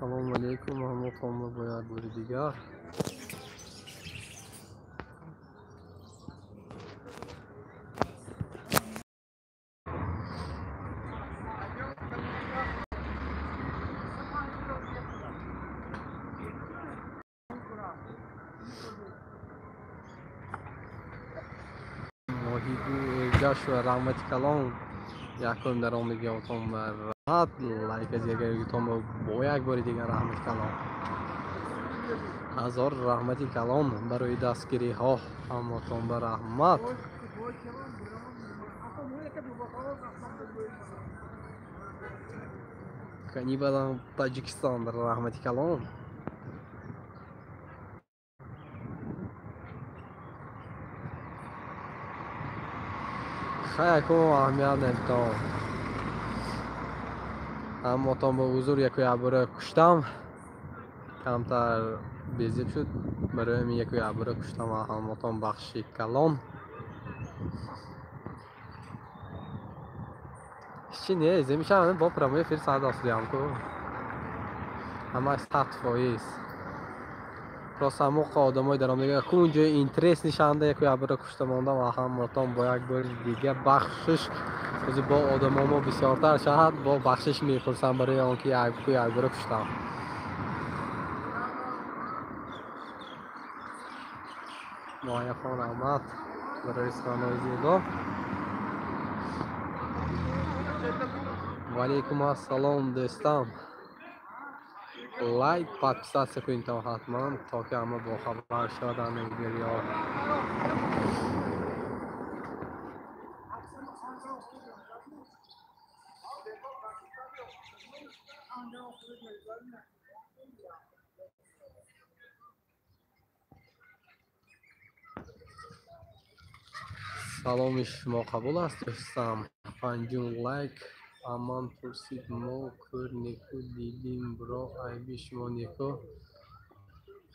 Салому алейкум, ҳамотонро бо як бори дигар. Моҳиду раҳмати калон, якум даромадиотон ба раҳмат, лайк аз ягагитон бо як бори дигар раҳмати калон. Ҳазор раҳмати калон барои дастгириҳо, ҳамотон ба раҳмат. Канибалам Тоҷикистон, раҳмати калон. Хай, ку аҳамият намедиҳам. Ҳамотон ба ҳузур яку як бора куштам. Камтар безеб шуд. Барои ҳамин яку як бора куштам, ҳамотон бахши калон. Ҳечи не, земиша бо прямой эфир сар дастдиҳам ку. Ҳамаш 100%. Просто ҳамоқа одамои даромадига ку унҷои интерес нишанда яку як бора кушта мондам, ва ҳамотон бо як бори дига бахшиш. Ози бо одамо мо бисёртар шавад, бо бахшиш мепурсам барои он ки яку як бора куштам. Мояхон раҳмат барои суханҳои зебо. Ва алейкум ассалом, дӯстам. Лайк, подписаться кунед ҳатман, то ки ҳама бохабар шаванд видео. Саломи шумо қабул аст, дӯстам. Панҷум лайк. Аман пурсид, мо кӯр неку дидим, бро, айби шумо неку.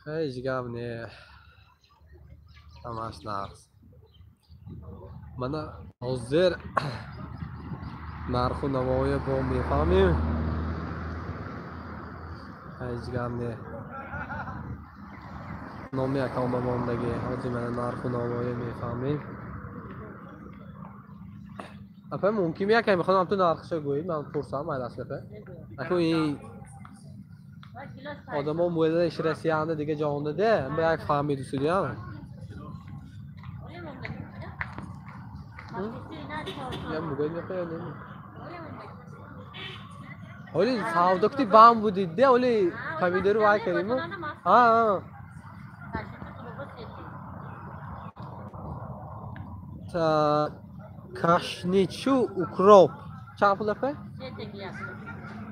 Ҳеҷ гап не, ҳамаш нағз. Мана ҳозир нарху навоя бо мефаҳмем. Ҳеҷ гап не. Номи якам ба мондагӣ. Ҳозир мана нарху навоя мефаҳмем. Апа, мумкин якам мехоҳам ту нархша гӯӣ, ман пурсам айлас апа. Аку ин одамо муэлаш Россияда дига ҷаҳонда де, ба як фаҳмиду судиям. Я мугӯй мехоҳам не. Ҳоли савдокти бам будид де, ҳоли помидору вай кардим. А, а. Та кашничу укроп чанд пул апа?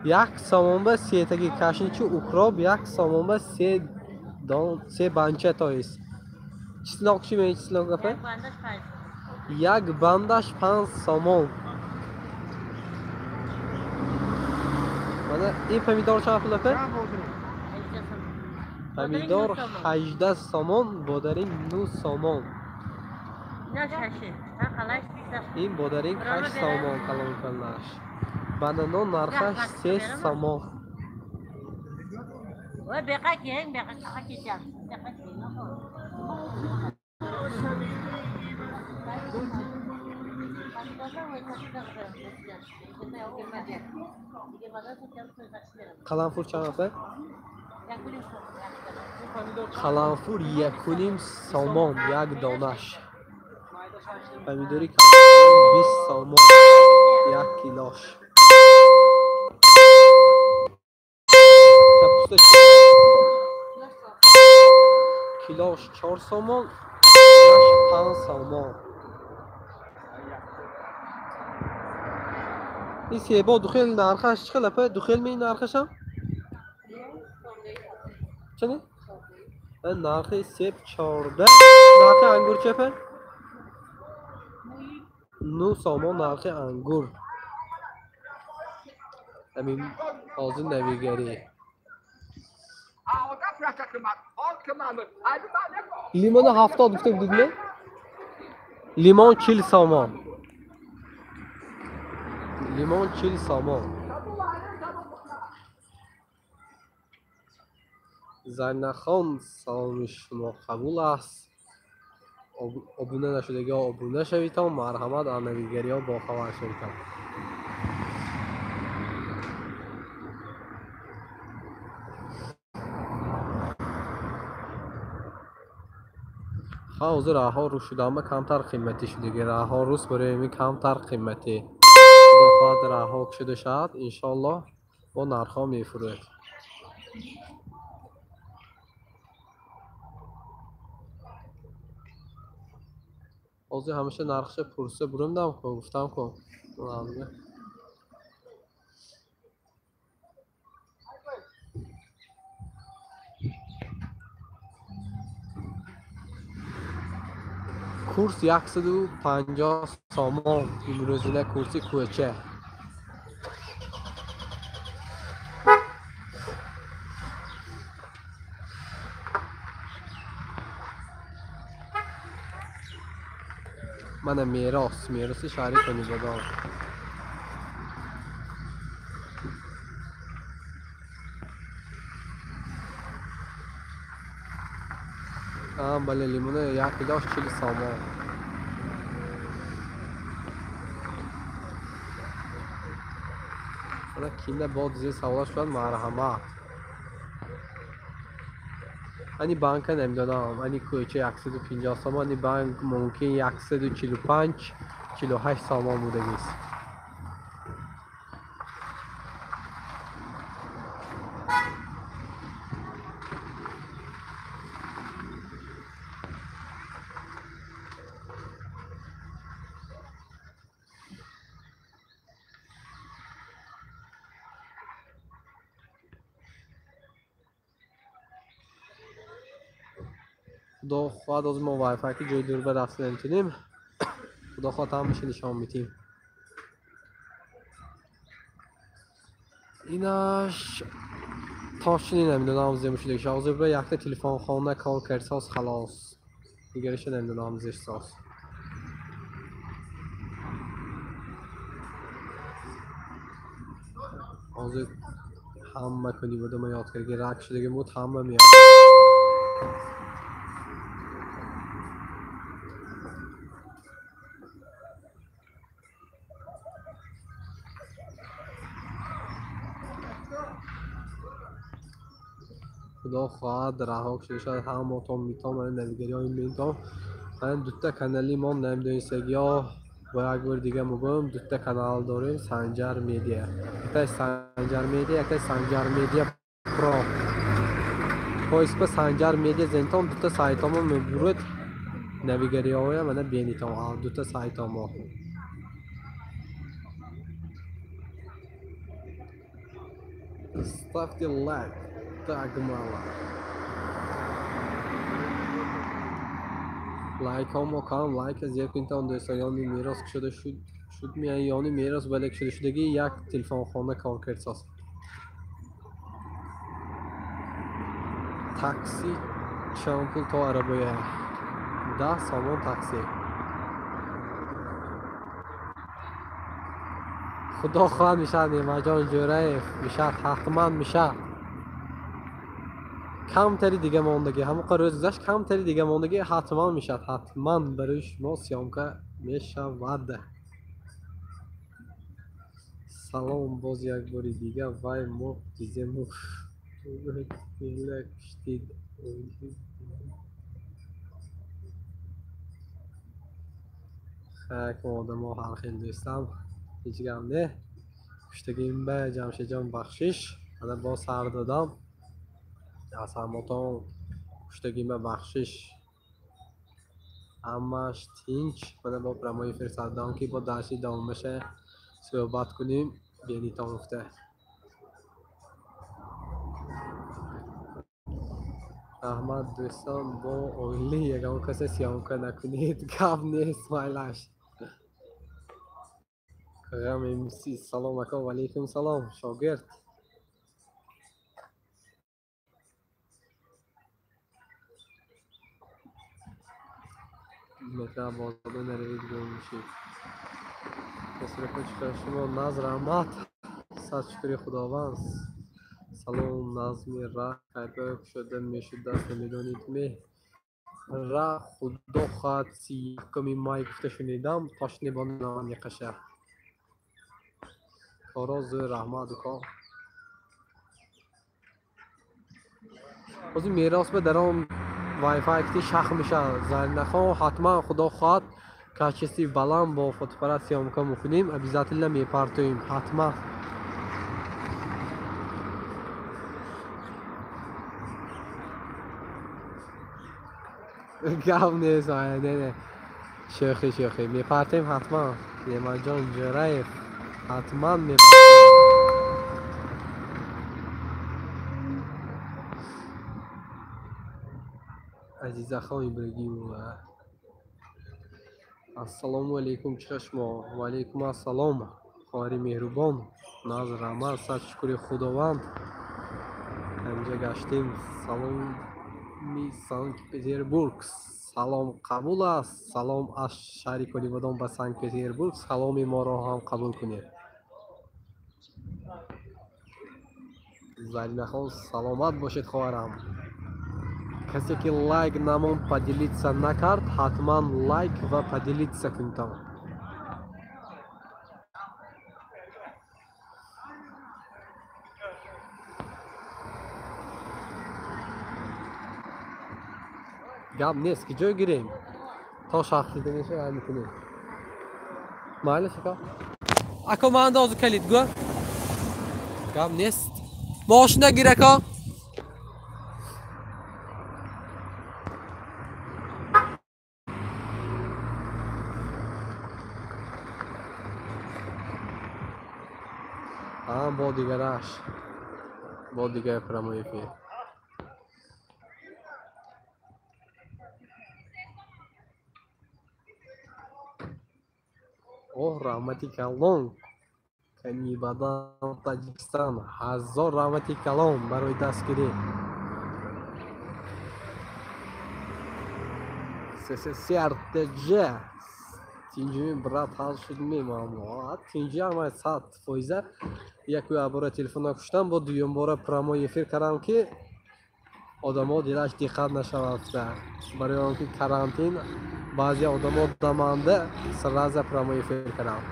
Як сомон ба сетаги кашничу укроп, як сомон ба се дон, се банча, то есть. Чеснок чӣ мегӯед, чеснок апа? Як бандаш 5 сомон. Мана ин помидор чанд пул апа? Помидор 18 сомон, бодаринг 9 сомон. Ин бодаринг 8 сомон, калонкалаш. Банано нархаш 3 сомон. Қаламфур чанд апа? Қаламфур 1,5 сомон як донаш. Помидори 20 сомон як килош. Капуста килош 4 сомон, килош 5 сомон. Ин себо духел нархаш чӣ хел апа? Духел ми нархашам? Чани? Нархи себ 14. Нархи ангур чӣ апа? 9 сомон нархи ангур. Ҳамин ҳозир навигарӣ. Лимоно 70 гуфта будидме? Лимон 40 сомон. Лимон 40 сомон. Заринахон, саломи шумо қабул аст. Обуна нашудагиҳо обуна шавитон, марҳамат, аз навигариҳо бохабар шавитон. Ха, ҳозир раҳҳо рӯз шудаама камтар қиматӣ шудаги. Раҳҳо рӯз барои ҳамин камтар қиматӣ. Худо хоҳад раҳҳо кушода шавад, иншоаллоҳ бо нархҳо мефурӯяд. Ҳозир ҳамеша нархша пурса бурумдам ку, гуфтам ку. Курс 150 сомон имрӯзина курси кӯча. Мана мерос, мероси шаҳри Конибодом. Бале, лимона як килош 40 сомон. Ана кинда бо дизе савола шуд, марҳамат. Ани банка намедонам, ани кӯча 150 сомон, ани банк мумкин 145, 48 сомон будагист. Худо хоҳад ҳозир мо вайфай ки ҷои дур ба рафта наметавонем. Худо хоҳад ҳамаша нишон медиҳем. Инаш точно намедонам зем шудагиша. Ҳозир бира якта телефонхона кор кардсоз халос. Дигараша намедонам зерсоз. Ҳозир ҳама Конибодома ёд кардаги рак шудаги буд, ҳама меёд. Худо хоҳад раҳо кушода шавад, ҳамотон митон, мана навигариҳои метон. Мана дута канали мо намедонистагиҳо, бо як бори дига мегӯям, дута канал дорем, Санҷар Медиа. Яктаи Санҷар Медиа, яктаи Санҷар Медиа Про. Поиск ба Санҷар Медиа зентон, дута сайтомо мебурад, навигариҳоя мана бенитон, дута сайтомо. Ставьте лайк. Так мало. Лайкҳо кам, лайка зиёд кунитон дӯстон. Ёни мерос кушода шуд меян, ёни мерос бале кушода шудаги як телефонхона кор кардсоз. Такси чанд пул то Арабоя? 10 сомон такси. Худо хоҳад мешавад Неъматҷон Ҷӯраев, мешавад, ҳатман мешавад. Камтари дига мондагӣ, ҳамон рӯз гузашт, камтари дига мондагӣ, ҳатман мешавад, ҳатман барои шумо съёмка мешавад. Салом боз як бори дига, вай мо дизему куштид. Хайр, одамо ҳар хел дӯстам, ҳеҷ гап не. Куштагим ба Ҷамшедҷон бахшиш, ана боз сар додам. Аз ҳамотон куштагима бахшиш. Ҳамаш тинч. Мана бо прямой эфир сардам ки бо дарси давомаша суҳбат кунем, бенитон гуфта. Раҳмат дӯстон, бо оили ягон касе съёмка накунед, гап нест майлаш. Ғам МС, салом ака, ва алейкум салом, шогирд. Метра бозода наравид гум мешид. Касракочка шумо наз раҳмат, сад шукри Худованд. Салом назми ра кайфа кушода мешудаст намедонед ме ра худо хоҳад 31 май гуфта шунидам тошни бо намеқаша. Коро зӯр раҳмат дуко. Ҳозир мерос ба дар он вайфай кити шах мешавад. Заринахон ҳатман худо хоҳад качестви баланд бо фотоаппарат съёмка мекунем, обязательно мепартоем ҳатман. Гап нест, не. Шӯхӣ шӯхӣ мепартоем ҳатман. Неъматҷон Ҷӯраев ҳатман мепартоем. Азизахон Ибрагимова. Ассалому алайкум, чӣ шумо? Ва алайкум ассалом, хоҳари меҳрубон. Назр раҳмат, сад шукри Худованд. Ҳамҷа гаштем. Саломи Санкт-Петербург. Салом қабул аст. Салом аз шаҳри Конибодом ба Санкт-Петербург. Саломи моро ҳам қабул кунед. Заринахон саломат бошед хоҳарам. Касе ки лайк намон поделиться накард, ҳатман лайк ва поделиться кунед. Гап нест, ки ҷой гирем то шахсида мешавад мекунем. Майлаш ака? Ако ман андозу калид гӯ. Гап нест. Мошина гир ака. Бо дигараш, бо дигар прямой эфир. Оҳ, раҳмати калон Канибадан Таҷикистон, ҳазор раҳмати калон барои дастгирӣ. СССРТЖ тинҷими брат ҳал шуд мемамо. Тинҷи ҳама 100%. Яку бора телефона куштам, бо дуюм бора прямой эфир кардам ки одамо дилаш диққат нашавад. Барои он ки карантин баъзе одамо даманда сразу прямой эфир кардам.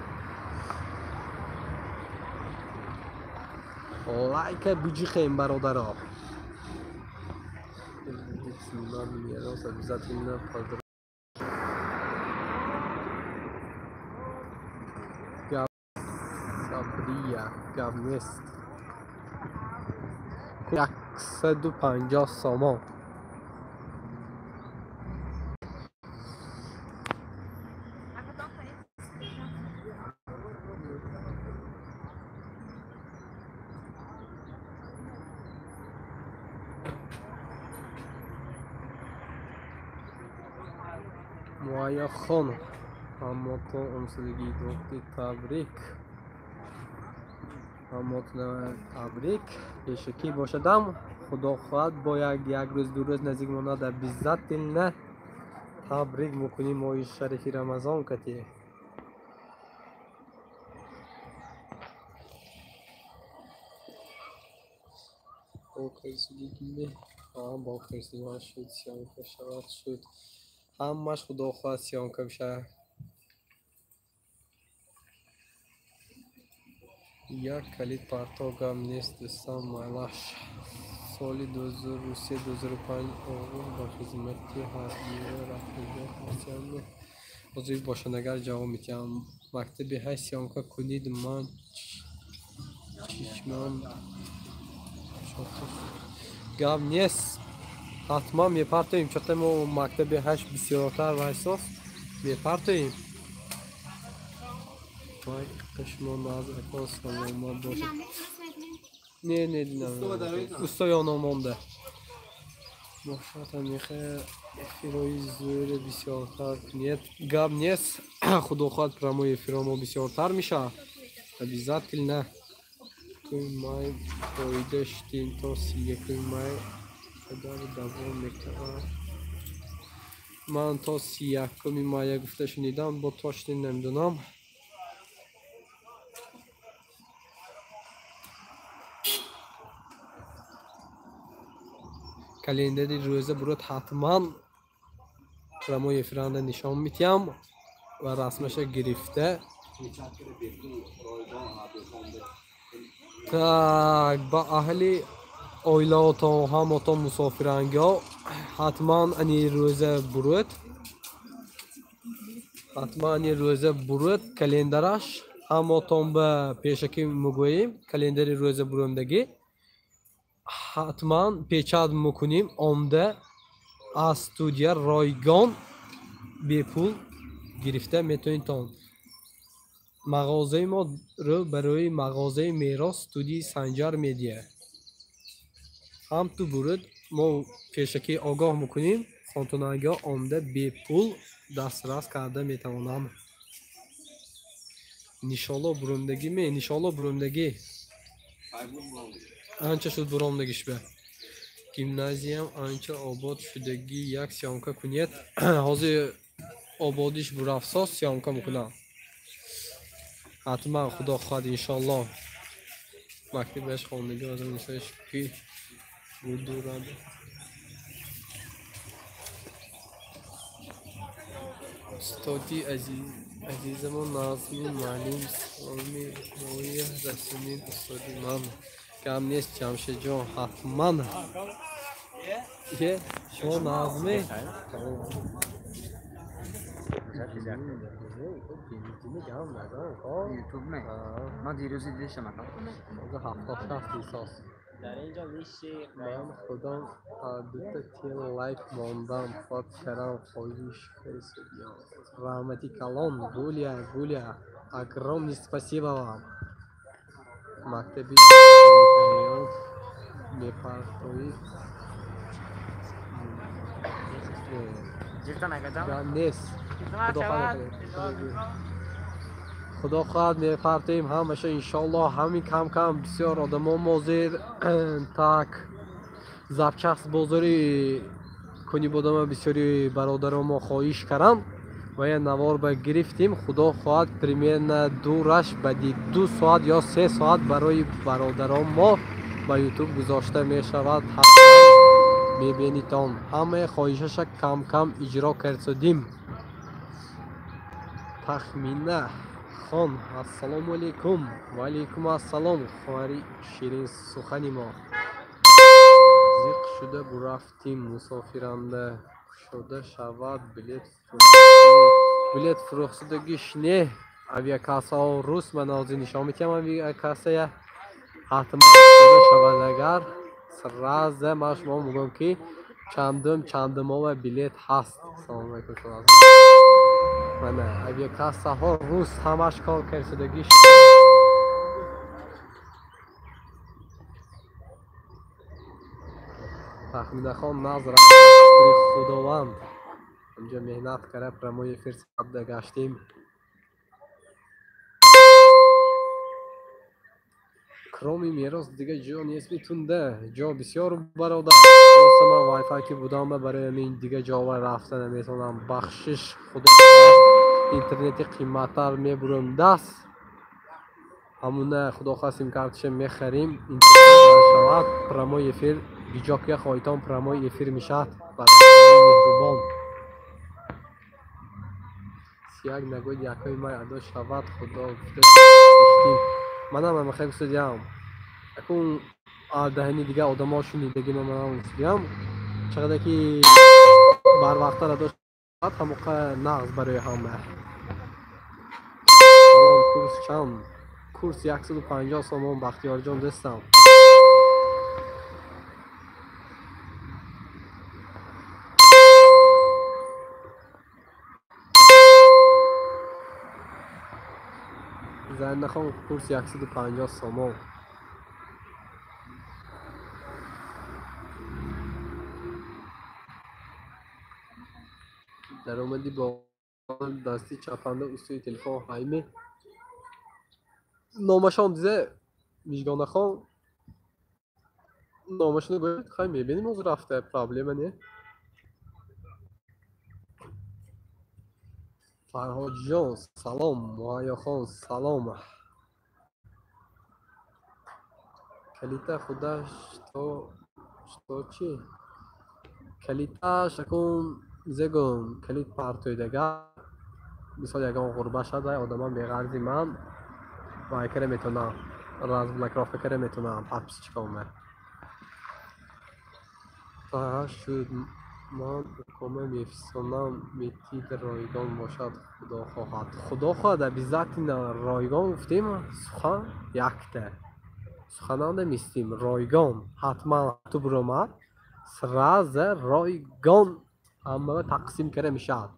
Лайка биҷиқем бародаро. Обязательно Сабрия гап нест. 150 сомон. Муайяхон ҳамотон омсадагии дохти табрик. Ҳамотона табрик. Пешакӣ бошадам. Худо хоҳад бо як рӯз ду рӯз наздик монад обязательно табрик мекунем моҳи шарифи Рамазон кати. Бо хирсима шуд, съёмка шавад шуд. Ҳамаш худо хоҳад съёмка бишавад. Як калид парто гап нест дӯстам майлаш. Соли 2003-2005 оғоз ба хизмати ҳарбиро рафтига ҳастам. Ҳозир бошандагар ҷавоб медиҳам. Мактаби ҳашт съёмка кунид ман чичмам гап нест. Ҳатман мепартоем. Чота мо мактаби ҳашт бисёртар вайсоз мепартоем. Вай қишмо наз акон саломат бошед. Не, не, усто ёно монда. Бошад мехе эфирои зӯре бисёртар кунед. Гап нест. Худо хоҳад прямой эфиро мо бисёртар мешавад. Обязательно. Май фоида шудем то 31 май қадар давом мекунад. Ман то 31 мая гуфта шунидам, бо точно намедонам. Календари рӯза бурод ҳатман прямой эфиранда нишон медиҳам ва расмаша гирифта. Так, ба аҳли оилаотон ҳамотон мусофирангиҳо ҳатман ани рӯза буруд. Ҳатман ани рӯза буруд календараш ҳамотон ба пешакӣ мегӯем календари рӯза бурундагӣ ҳатман печат мекунем омда аз студия ройгон бепул гирифта метавонитон. Мағозаи мо рӯ барои мағозаи Мерос студияи Санҷар Медиа. Ҳам ту буруд мо пешакӣ огоҳ мекунем, хонтонагиҳо омда бепул дастрас карда метавонанд. Иншоалло бурундагӣ ме, иншоалло бурундагӣ. Анча шуд буромдагишба. Гимназиям анча обод шудагӣ як съёмка кунед. Ҳозир ободиш бурафсоз съёмка мекунам. Ҳатман худо хоҳад иншоалло. Мактабаш хондагӣ озам нисош ки гулдурад. Устоди азизамон Назми муаллим саломи моя расонид устоди ман. Кам нест Ҷамшедҷон ҳатман. Шумо Назми? ютуб ме? Ман дирӯзи дидашам ака. 76 исос. Ман худам дута тел лайк мондам хотирам хоҳиш кардам. Раҳмати калон Гулия, Гулия, огромный спасибо вам. Мактаби мепартоид. Нест. Худо хоҳад мепартоем ҳамаша иншоалло. Ҳамин кам кам бисёр одамо мозир так запчаст бозори куни бодама бисёри бародаро мо хоҳиш карам ва я навор ба гирифтим. Худо хоҳад примерно дураш баъди 2 соат ё 3 соат барои бародарон мо ба ютуб гузошта мешавад. Мебинитон ҳамаи хоҳишаша кам кам иҷро кардсодим. Тахмина хон ассалому алайкум. Ва алайкум ассалом хоҳари ширин сухани мо. Зиқ шуда бурафтим мусофиранда кушода шавад билет фурӯхтшудагиш не. Авиакассаҳо рус ман ҳозир нишон медиҳам авиакассая ҳатман кушода шавад. Агар сразу ман шумо мегӯям ки чандум чандумова билет ҳаст. Салому алайкум шумо. Мана авиакассаҳо рус ҳамаш кор кардшудагиш. Тахминахон назр Худованд инҷо меҳнат карда прямой эфир сабда гаштем. Кроми Мерос дига ҷо нест митунда. Ҷо бисёр бародар. Просто ман вайфай ки будам барои ҳамин дига ҷо рафта наметавонам. Бахшиш худо интернети қиматтар мебурам даст. Ҳамуна худо хоҳад симкарташа мехарим. Интернет шавад прямой эфир биҷо ки хоҳитон прямой эфир мешавад. Меҳрубон сияк нагӯед якои май адо шавад. Худо гуфта манам ҳамахел гуфтадиам. Акун даҳани дига одамо шунидагӣ манам гуфтадиам. Чақадар ки барвақттар адо шавад ҳамоқа нағз барои ҳама. Салом курс чанд? Курс 150 сомон Бахтиёрҷон дӯстам. Заринахон курс 150 сомон. Даромади бо дасти чапанда устуи телефон ҳайме. Номашон дизе Мижгонахон номашонро гӯед хай мебинем ҳозир рафта проблема не. Фарҳодҷон салом, Муҳайёхон салом. Калита худаш то что чи? Калиташ акун зегум калит партоидага мисол ягон ғурба шад вай одаман беғарзи ман вай кара метавонам разблокировка кара метавонам подписчикома. Та шуд ман укома мефисонам метид ройгон бошад худо хоҳад. Худо хоҳад обязательно ройгон гуфтем сухан якта. Сухананда мистим ройгон ҳатман ту буромад сразу ройгон ҳамаро тақсим кара мешавад.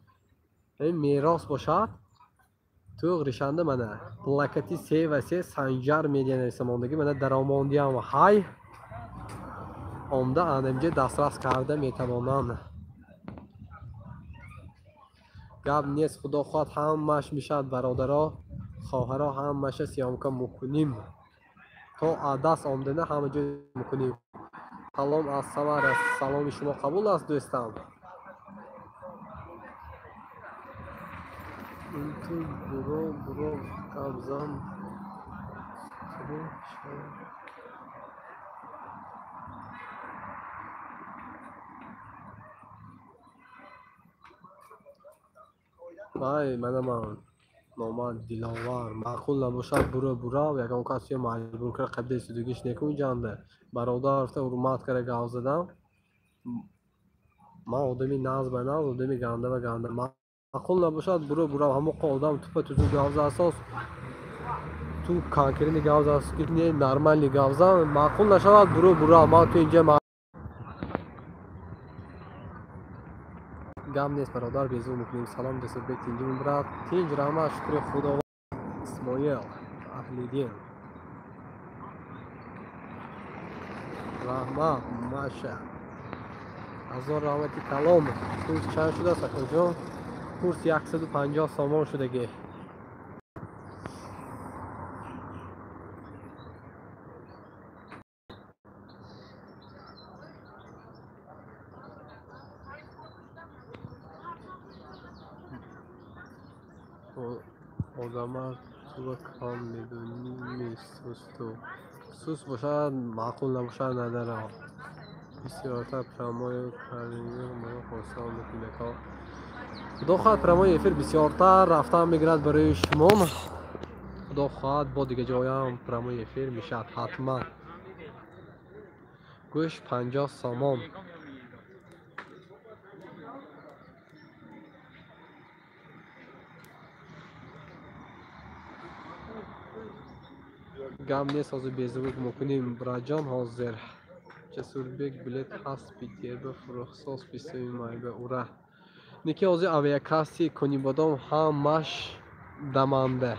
Мерос бошад туғришанда мана плакати се ва се Санҷар медиа нависамондагӣ мана даромондиам ҳай омда анамҷа дастрас карда метавонанд. Гап нест, худо хоҳад ҳамаш мешавад бародаро, хоҳаро ҳамаша съёмка мукуним. То даст омдана ҳама ҷой мукуним. Салом аз Самара, саломи шумо қабул аст дӯстам. Ту буро буро қабзам вай мана ман номан Диловар маъқул набошад буро бурав ягон кас ё маҷбур кара қабилаи судугиш некун ҷанда бародар рафта ҳурмат кара гап задам. Ман одами нағз ба нағз, одами ганда ба ганда. Маъқул набошад буро бурав ҳамоқа одам тупа тузук гап за асос ту конкретни гап за ки не нормальный гап зан. Маъқул нашавад буро бурав ман ту инҷа гап нест бародар, безур мекунем. Салом Ҷасурбек, тинҷум брат, тинҷ раҳмат, шукри Худованд. Исмоил Аҳлидин раҳмат, маша ҳазор раҳмати калом. Курс чанд шудааст акоҷон? Курс 150 сомон шудагӣ. Одама туро кам медонӣ сусту. Сус бошад маъқул набошад надара. Бисёртар прямой кардани моро хурсанд мекунед. Худо хоҳад прямой эфир бисёртар рафтан мегирад барои шумо. Худо хоҳад бо дига ҷоям прямой эфир мешавад ҳатман. Гӯшт 50 сомон. Гап нест, ҳозир беззвук мекунем браҷон ҳозир. Ҷасурбек билет ҳаст Питерба фурӯхсоз 20 майба ура. Неки ҳозир авиакасси Конибодом ҳамаш даманда.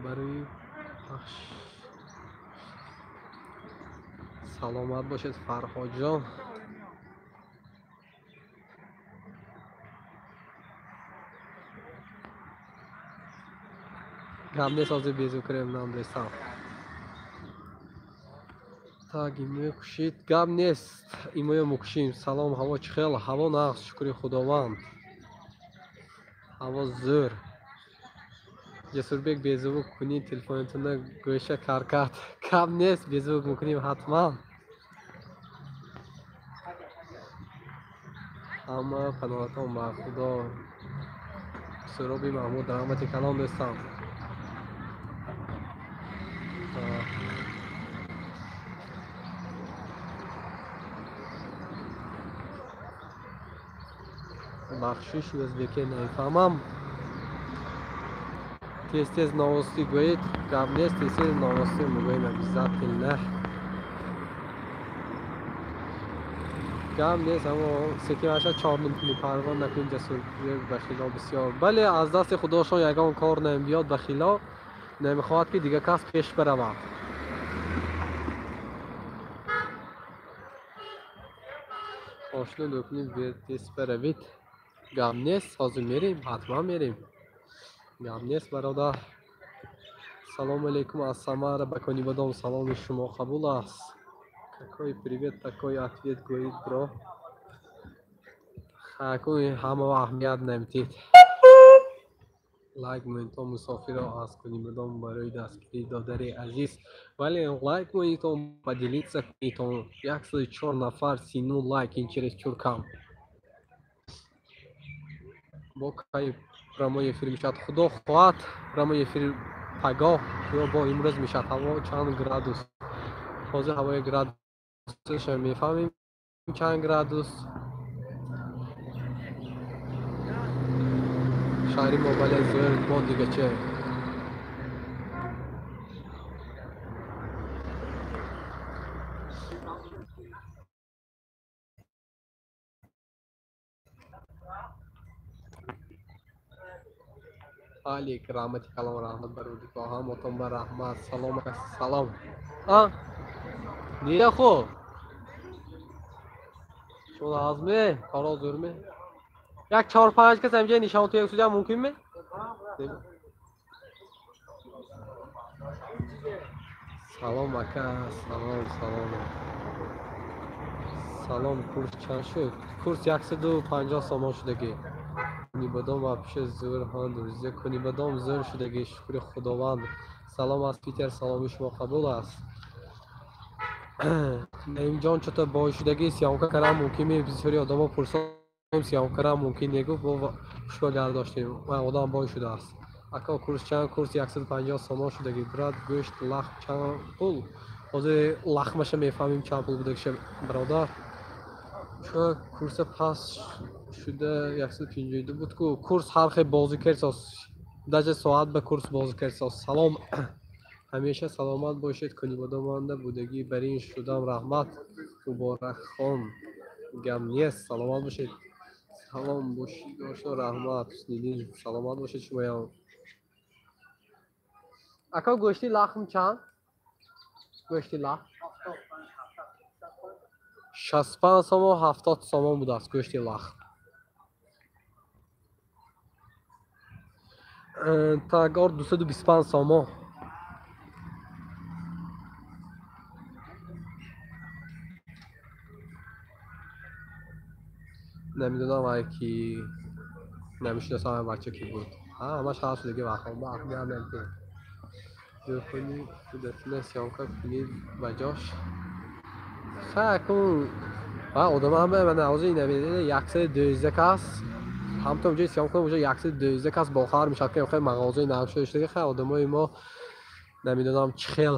Барои пахш саломат бошед Фарҳодҷон. Гап нест, ҳозир безур кунем намдесам. Так, имоё кушид. Гап нест, имоё мукушим. Салом, ҳаво чӣ хел? Ҳаво нағз, шукри Худованд. Ҳаво зӯр. Ҷасурбек беззвук кунӣ телефонатонро гӯша кар кард. Гап нест, беззвук мекунем ҳатман. Ҳама паноҳатон ба Худо. Суроби Маҳмуд раҳмати калом дӯстам. Бахшиш ӯзбеке намефаҳмам. Тез тез новости гӯед. Гап нест, тез тез новости мегӯем обязательно. Гап нест, аммо секимаша чорним кунӣ парво накунӣ Ҷасурбек бахило бисёр. Бале, аз дасти худошон ягон кор намебиёд бахило. Намехоҳад ки дига кас пеш баравад. Ошно дукунӣ тез баравид. Гап нест, ҳозир мерем, ҳатман мерем. Гап нест бародар. Салому алейкум аз Самара ба Конибодом. Саломи шумо қабул аст. Какой привет, такой ответ гӯед бро. Хакуи ҳама аҳамият намедиҳед. Лайк монитон мусофирро аз Кунибодом барои дастгирии додари азиз. Вале лайк монитон, поделиться кунитон. 104 нафар, 39 лайк, ин чересчур кам. Бо кай прямой эфир мешавад? Худо хоҳад, прямой эфир пагоҳ ё бо имрӯз мешавад. Ҳаво чанд градус? Ҳозир ҳавои градусша мефаҳмем чанд градус. Шаҳри мо бале зӯр, бо дига че? Алик, раҳмати калом, раҳмат бар рӯдико, ҳамотон ба раҳмат. Салом, салом. А? Не хуб. Шумо азме? Коро зӯрме? Як 4-5 кас ҳамҷа нишон туяк судя мумкин ме? Салом ака, салом, салом. Салом, курс чанд шуд? Курс 150 сомон шудагӣ. Кунибодом вообще зӯр, ҳа, друзья, Кунибодом зӯр шудагӣ, шукри Худованд. Салом аз Питер, саломи шумо қабул аст. Наимҷон, чото бой шудагӣ, съёмка кардан мумкин ме? Бисёри одамо пурсон съёмка кардан мумкин не, гуфт, бо хушба гардоштем. Ва одам бой шудааст. Ака, курс чанд? Курс 150 сомон шудагӣ. Брат, гӯшт лахм чанд пул? Ҳозир лахмаша мефаҳмем чанд пул будагиша, бародар. Чо курса пас шуда 152 буд ку. Курс ҳар хел бозӣ керсос. Даже соат ба курс бозӣ керсос. Салом. Ҳамеша саломат бошед. Кунибодоманда будагӣ бар ин шудам, раҳмат. Муборакхон. Гам нест, саломат бошед. Салом бошед, ошно, раҳмат. Ҳусниддин, саломат бошед шумоям. Ака, гӯшти лахм чанд? Гӯшти лахм 65 сомон, 70 сомон будааст гӯшти лахм. Тагор 225 сомон. Намедонам ай ки намешиносам ай бача ки буд. Ҳа, ҳамаш ҳаст шудаги вақтҳо. Ба аҳмият намедиҳем. Зӯрхони худатина съёмка кунед ба ҷош. Ха, кун. Ҳа, одама ҳама мана ҳозир намедонед 112 кас. Ҳамто ҷои съёмка кунам, уже 112 кас бохабар мешавад ки хеле мағозаи нав шуда. Ха, одамои мо намедонам чӣ хел.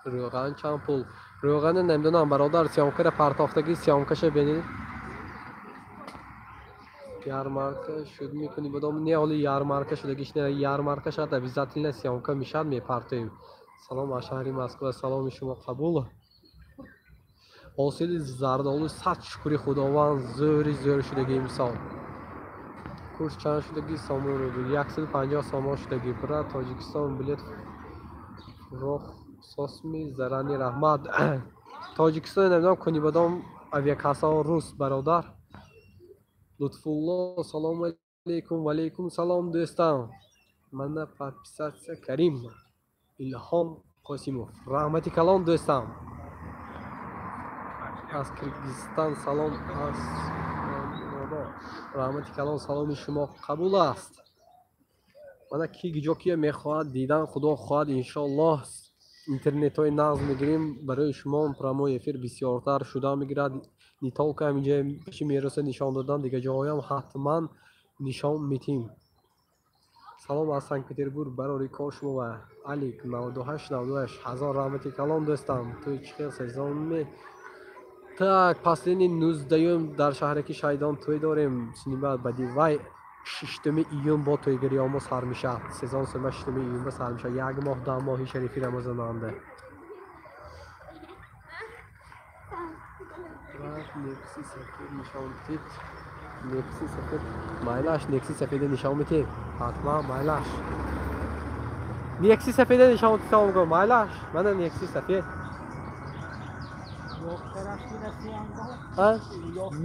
Рӯған чанд пул? Рӯғани намедонам, бародар, съёмкара партофтагӣ, съёмкаша бинед. Ярмарка шуд мекунӣ бодом? Не, ҳоли ярмарка шудагиш не, ярмарка шуд, обязательно съёмка мешавад, мепартоем. Салом аз шаҳри Москва, саломи шумо қабул. Ҳосили зардолу сад шукри Худованд зӯри зӯр шудагӣ имсол. Курс чанд шудагӣ? Сомон рубл 150 сомон шудагӣ. Брат, Тоҷикистон билет фурӯх сосми зарани раҳмат. Тоҷикистон намедонам, Кунибодом авиакассао рус, бародар. Лутфулло, салому алейкум. Ва алейкум салом, дӯстам. Мана подписаться Карим. Илҳом Қосимов. Раҳмати калон, дӯстам. Аз Киргизистон салом аз раҳмати калон, саломи шумо қабул аст. Мана ки ҷо кия мехоҳад дидан, Худо хоҳад, иншоаллоҳ интернетҳои нағз мегирем барои шумо, прямой эфир бисёртар шуда мегирад. Не только ҳаминҷа пеши мероса нишон додан, дигар ҷоҳоям ҳатман нишон медиҳем. Салом аз Санкт-Петербург, барори кор шумо ва Алик 98 98 ҳазор раҳмати калон, дӯстам. Ту чӣ хел сезон ме? Так, последний 19-юм дар шаҳраки Шайдон тӯй дорем. Синибад бади вай 6 июн бо тӯйгириёмо сар мешавад. Сезон сема 6 июн ба сар мешавад. Як моҳ 10 моҳи шарифи Рамазонанда. Некси сафед нишон медиҳед. Некси сафед майлаш, некси сафеда нишон медиҳед. Ҳатман майлаш. Некси сафеда нишон медиҳед, майлаш. Мана некси сафед.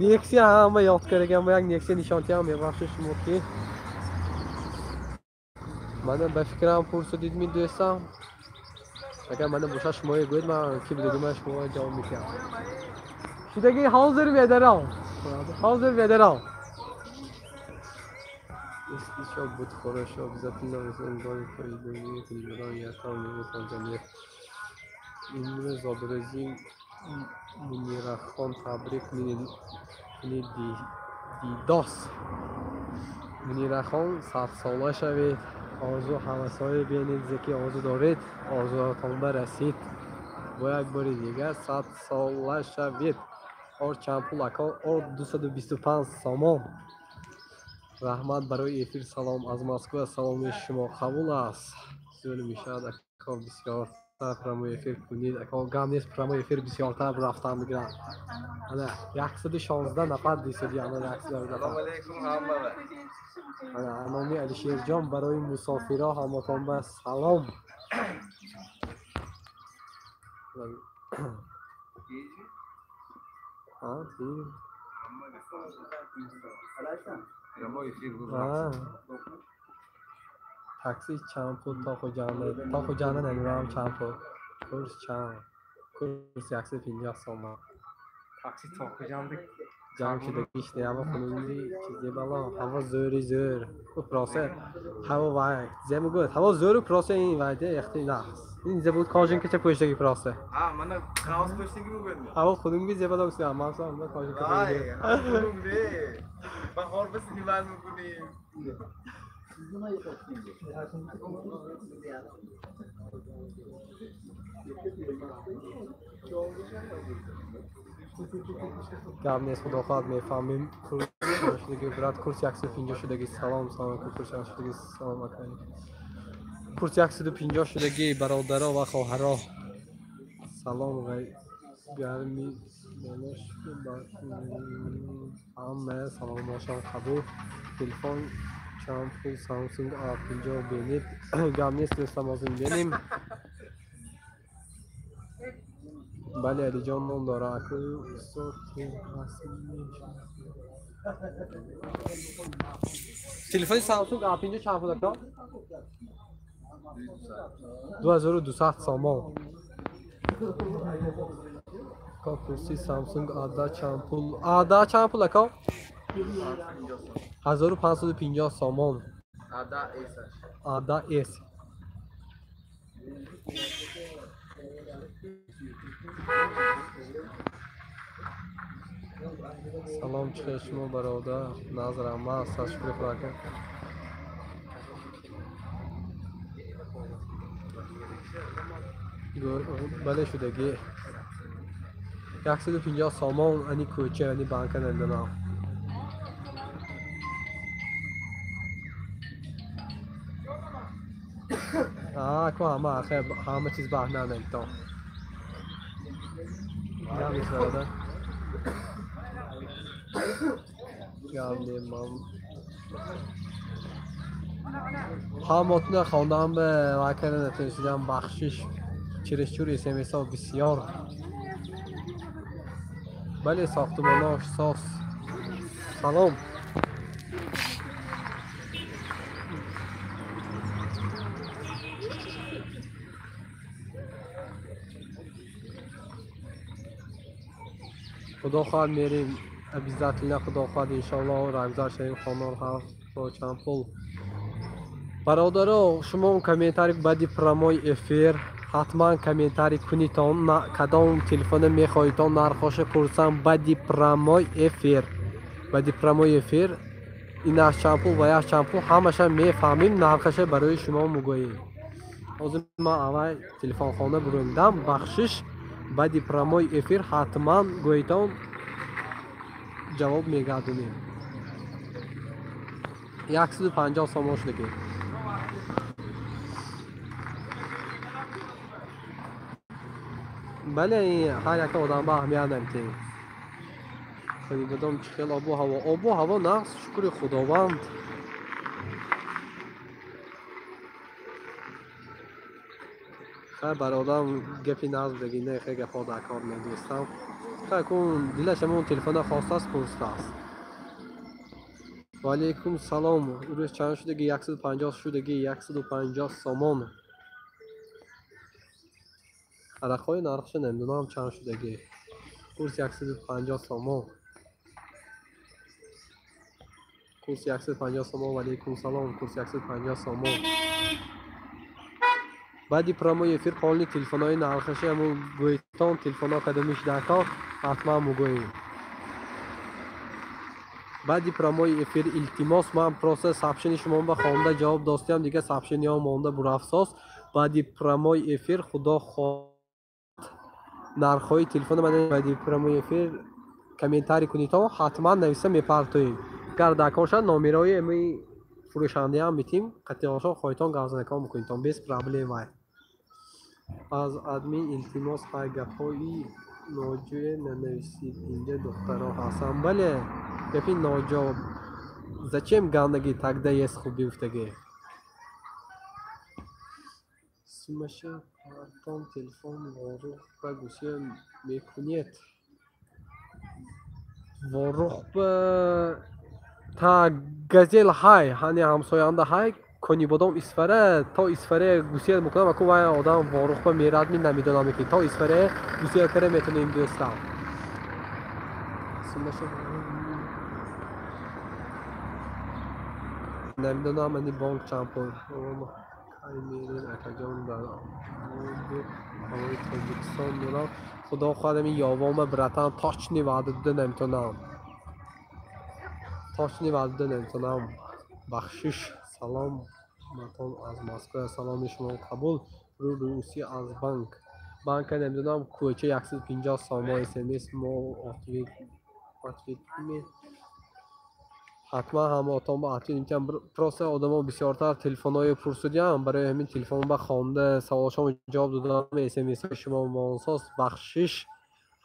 Нексия ҳама ёд кардагам, як нексия нишон диҳам, мебахшед шумо ки. Мана ба фикрам пурсидид ми дӯстам. Агар мана бошад шумое гӯед, ман ки бидуги ман шумо ҷавоб медиҳам. Шудаги ҳозир медарам. Ҳозир медарам. Если ещё будет хорошо, обязательно возьмем пойду, я там не выполняю. Имрӯз обрӯзи Мунирахон табрик дидос. Мунирахон садсола шавед, орзу ҳавасҳое бинед, ки орзу доред, орзуатон барасид. Бо як бори дигар садсола шавед. Ор чанд пул ако? Ор 225 сомон. Раҳмат барои эфир. Салом аз Москва. Саломи шумо қабул аст. Зӯр мешавад ако, бисёртар прямой эфир кунед. Ако гам нест, прямой эфир бисёртар рафтан мегирад. Ана 116 нафар дисед, ана 116 нафар. Салом алейкум ҳама. Ана номи Алишерҷон барои мусофиро ҳаматон ба салом. Такси чанд пул то Хуҷанд? То Хуҷанда намедонам чанд пул. Курс чанд? Курс 150 сомон. Такси то Хуҷанда ҷамъ шудагиш не, ҳаво хунуки чизе бало, ҳаво зӯри зӯр. Просе ҳаво вай, зе мегӯяд, ҳаво зӯру просе ин вайде яхти нахс. Ин зе буд кожинкача пӯштаги просе. А, мана хаос пӯштаги мегӯяд. Ҳаво хунуки зе бало гуфтам, ман сам кожинка. Вай, ҳаво хунук не. Баҳор ба синивал мекунем. Гап нест, худо хоҳад мефаҳмем. Курс шудаги брат, курс 150 шудаги. Салом, салом, курс шудаги. Салом акай. Курс 150 шудаги бародаро ва хоҳаро. Салом гарми болош ҳама саломошон қабул. Телефон чанд пул? Samsung A50 бинед. Гап нест, дӯстам, озим бинем. Бале, Алиҷон ном дора. Аку телефони Samsung A50 чанд пул ака? 2200 сомон. Курси Samsung A10 чанд пул? A10 чанд пул ака? 1550 сомон. A10 S. Салом, чӣ шумо бародар? Назарам аст, аз шукри Худо ака. Бале шудагӣ. 150 сомон ани кӯча, ани банка намедонам. Ку ҳама ҳама чиз ба аҳамият намедиҳам. Гап нест бародар. Гап немам. Ҳамотуна хондаам ба вакара натонистидам, бахшиш. Чересчур смсҳо бисёр. Бале, сохтумонош сос. Салом. Худо хоҳад мерем, обязательно худо хоҳад иншоаллоҳ рагзар шавем. Хонор ҳафт чанд пул? Бародаро, шумо комментарий баъди прямой эфир ҳатман комментарий кунитон, кадом телефона мехоҳитон нархоша пурсам баъди прямой эфир. Баъди прямой эфир инаш чанд пул ва яш чанд пул ҳамаша мефаҳмем, нархаша барои шумо мегӯем. Ҳозир ман аввал телефонхона бурондам, бахшиш. Баъди прямой эфир ҳатман гӯйтон, ҷавоб мегардонем. 150 сомон шудагӣ. Бале, ҳар яка одам ба аҳамият намедиҳем. Хонибадом чӣ хел обу ҳаво? Обу ҳаво нағз, шукри Худованд. Хай бародарам гапи нағз будагӣ, не хел гапҳо дар кор медӯстам. Хай кун дилаш ҳамон телефона хостааст, пурсидааст. Ва алейкум салом. Рӯз чанд шудагӣ? 150 шудагӣ, 150 сомон. Арақҳои нархша намедонам чанд шудагӣ. Курс 150 сомон. Курс 150 сомон. Валейкум салом. Курс 150 сомон. Баъди прямой эфир полни телефонҳои нархаши ҳамун гӯйтон телефонҳо кадомиш дако ҳатман мугӯем. Баъди прямой эфир илтимос, ман просто сообщени шумо ба хонда ҷавоб достиям, дига сообщениҳо монда бурафсос. Баъди прямой эфир худо хоҳад нархҳои телефона ман баъди прямой эфир комментарий кунитон, ҳатман нависа мепартоем. Агар дакор шад номерои ами фурӯшандаам метим, қатъиошон хоҳитон гавзанакон мекунитон без проблема. Аз админ илтимос, ҳай гапҳои ноҷӯе нанависид, инҷа духтаро ҳастанд. Бале, гапи ноҷо. Зачем гандаги тогда есть хуби гуфтаги? Сумаша партон телефон ворух ба гӯшия мекунед. Ворух ба та газел ҳай, ҳани ҳамсоянда ҳай, Конибодом Исфара то Исфара гусел мекунам, аку вай одам ворух ба мерад, ми намедонам ки то Исфара гусел кара метонем дӯстам. Сумаша намедонам ани бонк чанд пул. Кай мерем акаҷон дар ҳавои Тоҷикистон мурам. Худо хоҳад ами ёвома братан точни ваъда дода наметонам. Точни ваъда дода наметонам. Бахшиш. Салом матон аз Москва. Саломи шумо қабул. Рӯ Русия аз банк. Банка намедонам кӯча 150 сомон смс мо ответ ответ ҳатман ҳамотон ба ответ метиҳам. Просто одамо бисёртар телефонҳои пурсудиам, барои ҳамин телефон ба хонда саволшон ҷавоб додам, смсҳои шумо монсоз. Бахшиш,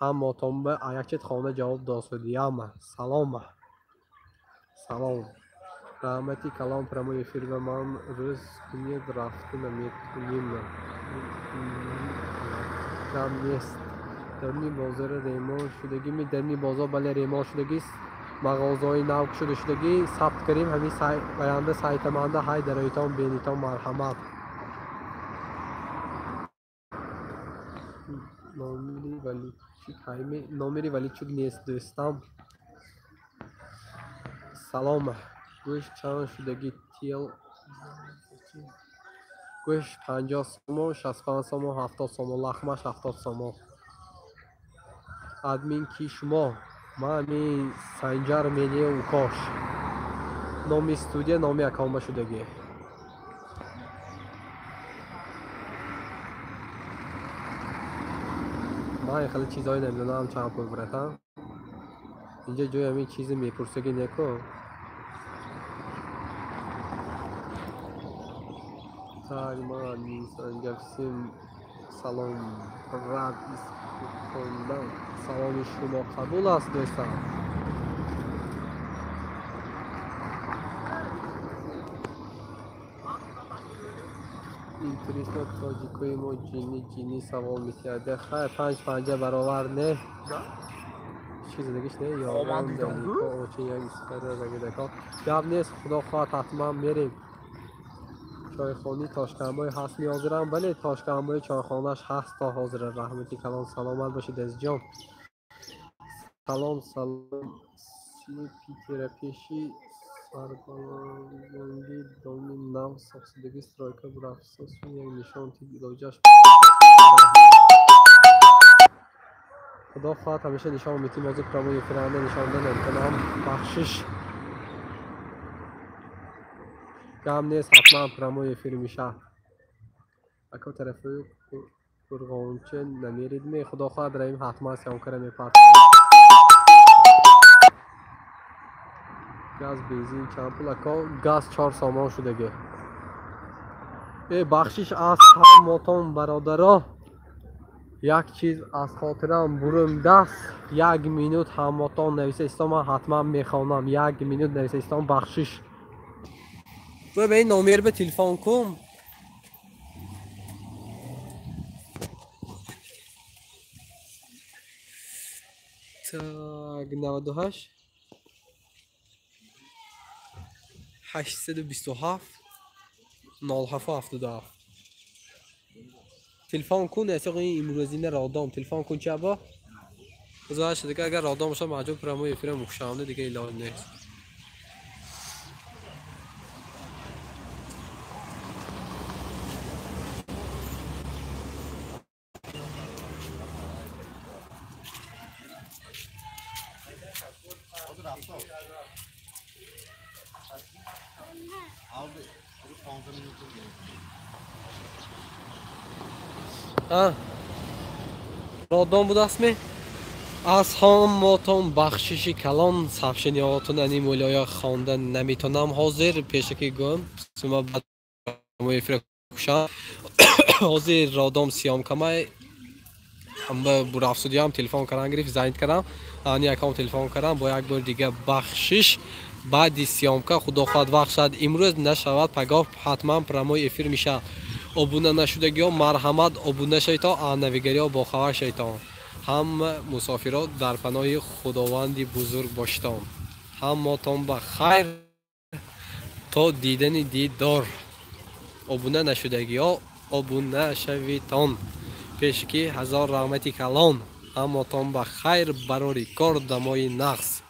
ҳамотон ба якчет хонда ҷавоб досудиам. Салом. Салом. Раҳмати калом прямой эфир ба ман рӯз кунед рафта наметунем. Гап нест. Дарни бозора ремон шудагӣ ми дарни бозор бале ремон шудагист. Мағозаҳои нав кушода шудагӣ сабт кардем ҳамин оянда сайтаманда ҳай дароитон бенитон марҳамат. Номери Валичук ҳайме номери Валичук нест дӯстам. Салом. Гӯшт чанд шудагӣ тел гӯшт 50 сомон, 65 сомон, 70 сомон, лахмаш 70 сомон. Админ ки шумо? Ман ами Санҷар Медиа Укош. Номи студия, номи аккаунтба шудагӣ. Ман хеле чизҳое намедонам чанд пул братан. Инҷа ҷои ҳамин чизе мепурсагӣ неку. Так, ман админ Санҷар всем салом рад хондан. Саломи шумо қабул аст дӯстам. Интересно, тоҷикои мо ҷинни ҷинни савол метиҳад. Хайр, панҷ панҷа баровар не. Чизе дигиш не, ёрон далико очень як Исфара загидако. Гап нест, худо хоҳад ҳатман мерем. Чойхони Тошкамбой ҳаст меҳозирам. Бале, Тошкамбои чойхонаш ҳаст то ҳозира. Раҳмати калон, саломат бошед азизҷон. Салом, салом. Си Питера пеши сарбаланди доми нав сохтшудагӣ стройка бурафсос як нишон тид илоҷаш. Худо хоҳад ҳамеша нишон метим. Ҳозир прямой эфиранда нишон дода наметавонам. Бахшиш. Гап нест, ҳатман прямой эфир мешавад. Ако тарафи Қурғонча намерид ме? Худо хоҳад раим ҳатман съёмкара мепартоем. Газ бензин чанд пул ако? Газ 4 сомон шудагӣ. Э бахшиш аз ҳамотон бародаро. Як чиз аз хотирам бурумдаст. Як минут ҳамотон нависа истон, ман ҳатман мехонам. Як минут нависа истон, бахшиш. Ба ин номер ба телефон кун. Так, 98 827 07 77. Телефон кун, эсоқ ин имрӯзина родом. Телефон кун чи або? Гузашт дига агар родом бошад маҷбур прямой эфира мукушам, дига илоҷ нест. Родом будастми? Аз ҳамотон бахшиши калон сообщениҳотон ани мулоя хонда наметонам ҳозир пешакӣ гӯям сума эфира кушам. Ҳозир родом съёмкамай бурафсудиям телефон кардан гирифт, занг кардам, ани якам телефон кардам, бо як бор дига бахшиш. Баъди съёмка худо хоҳад вақт шавад, имрӯз нашавад, пагоҳ ҳатман прямой эфир мешавад. Обуна нашудагиҳо марҳамат обуна шавитон, навигариҳо бохабар шавитон. Ҳама мусофирот дар паноҳи Худованди бузург бошитон. Ҳаммотон ба хайр то дидани дидор. Обуна нашудагиҳо обуна шавитон. Пешки ҳазор раҳмати калон. Ҳаммотон ба хайр, барори кор, дамои нағз.